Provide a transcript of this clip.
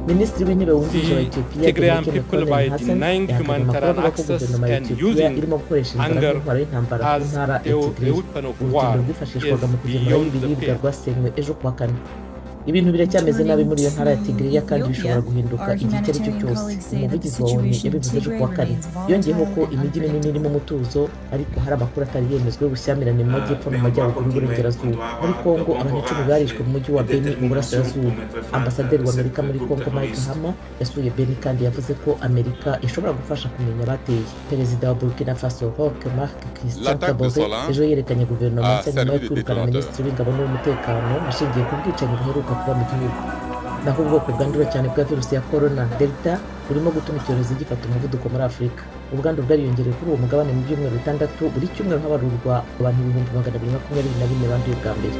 Minisitiri w'Intebe wungirije wa The Etiyopiya, Tigrayan Demeke people, Mekonnen by Hassan, denying yahakanye amakuru humanitarian avuga ko access guverinoma ya and Etiyopiya using irimo gukoresha inzara hunger nk'intwaro y'intambara mu as ntara a ya Tigray. weapon of Urutindo war rwifashishwaga is mu kugemurayo beyond the ibiribwa pale. rwasenywe ejo kuwa kane. Ibintu biracyameze nabi muri iyo Turning ntara ya to Tigray kandi bishobora Ethiopia, guhinduka our igihe icyo ari cyo humanitarian cyose. colleagues say that the Umuvugizi wa ONU situation in yabivuze ejo Tigray kuwa kane. remains Yongeyeho ko volatile and imijyi minini irimo unpredictable. umutuzo, ariko hari amakuru atari yemezwa y'ubushyamirane mu majyepfo no mu Mais on doit majyaruguru continuer, on y'uburengerazuba. doit Muri avoir de Kongo, bon abantu 10 courage barishwe mu mujyi wa et Beni mu détermination burasirazuba. pour mettre fin à Ambasaderi wa cette Amerika muri groupe Kongo, Mike terroriste. Hammer, yasuye Beni kandi yavuze ko Amerika ishobora gufasha kumenya abateye. Perezida wa Burkina Faso, Roch Marc Christian L'attaque de Kabore, Solin ejo yerekanye guverinoma a nshya nyuma yo servi de kwirukana détonateur. minisitiri w'ingabo n'uw'umutekano ashingiye ku bwicanyi buheruka kuba mu gihugu. Naho ubwoko bwandura cyane bwa virusi ya corona, Delta, burimo gutuma icyorezo gifata umuvuduko muri Afurika. Ubwandu bwariyongereye kuri uwo mugabane mu byumweru 6. Buri cyumweru habarurwa abantu 224 000 banduye bwa mbere.